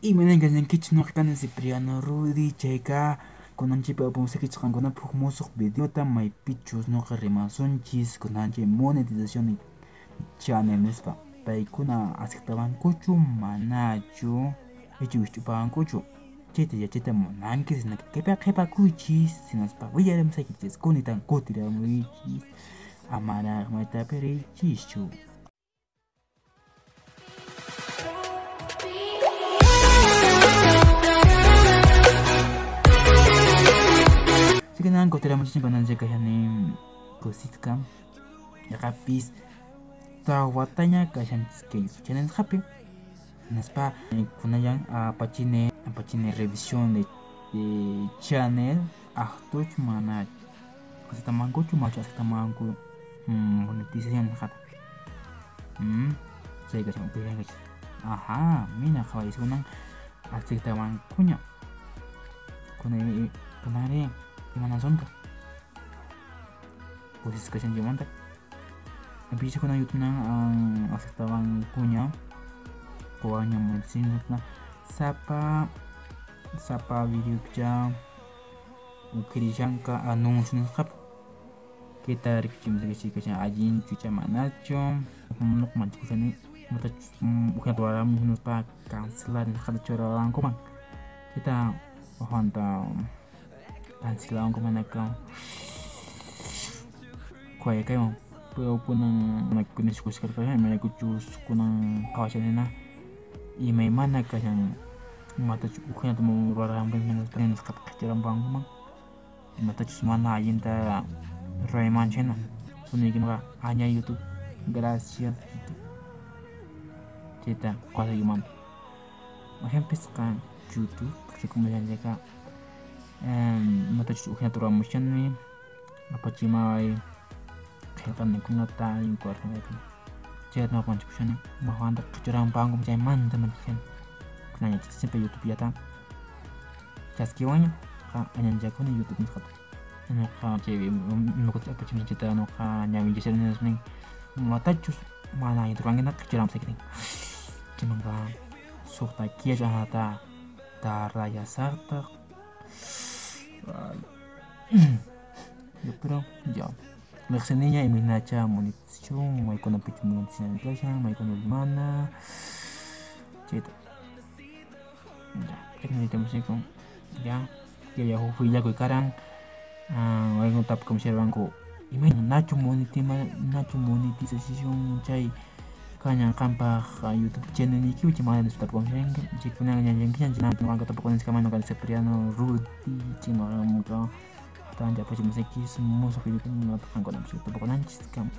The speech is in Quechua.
Imaynan noqa kani Cipriano Rudy chayqa kunanchikpi apamusaykichik qankunapaq huk musuq videota maypichus noqa rimasunchis kunanchik monetización channel nispa paykuna aceptabankuchu manachu icha wisch'upankuchu chayta yachayta munanki sinaka kaypi qhipakuychis hinaspa willarimusaykichis kunitan kutiramuychis amaraq maytapi riychischu. Así que nada, kutiramuchis kunanchik kashani kusisqa yaqapis tawataña kashanchis kay channel hapi hinaspa kunallan apachine revisión de channel aqtuch mana aceptamankuchu machu aceptamanku monetización nisqata chay kashan upillankichis ajá mina qhawaris kunan aceptamankuña kunanri imanasunqa kusisqa kashanchikmanta Empieza con YouTube aceptaban cuña coaña monetización sapa sapa video cha ukirishanka anuncio nisqapi kayta rikuchimusaykichik kashan allinchu icha manachu nuqa manchakushani imatachus ujinata ruwaramun hinaspa cancelar nisqata churawankuman chayta wajmanta cancelawankuman manaka kaywan pero kunan niskusqa imaraykuchus kunan qhawashanina imaymana kashan imatachus ujinata ruwarqanpas hinaspa nisqata qhicharampankuman imatachus mana allinta ruwaymanchu hina suniykinuqa añay YouTube gracias YouTube chayta qhawasaykimanta ejempisqa YouTube rikumushanchikqa imatachus ujinata ruwamushani apachimaway qillqanikunata inkuarqanaypi chayta nuqa manchakushani wajmanta qhicharampankuman chaymanta manchakushani kunan yachachispa YouTube llata chaskiwanña qa añanchakuni YouTube nisqata nuqa chay nuqa apachimusqanchikta nuqa ñawinchasharani nin imatachus mana allinta ruwankina qhicharamusayki nin chaymanqa suqta killa anata tardallasaqtaq yo pero ya riqsiniña imaynacha monetización maykunapichu monetización kashan maykunapi mana chayta ya chayta ya ya huk willakuy karan waykuna tapukamusharqanku imayna nachu monetización chay kañan qampaq YouTube channelniykipi chay mana nispa tapukamusharanki chaykunaqa ñañankiña nuqanqa tapukunanchik kama nuqa Cipriano Rudy chaymanqa ancha apachimusaykichis musuq videokunata qankunapas tapukunanchis kama.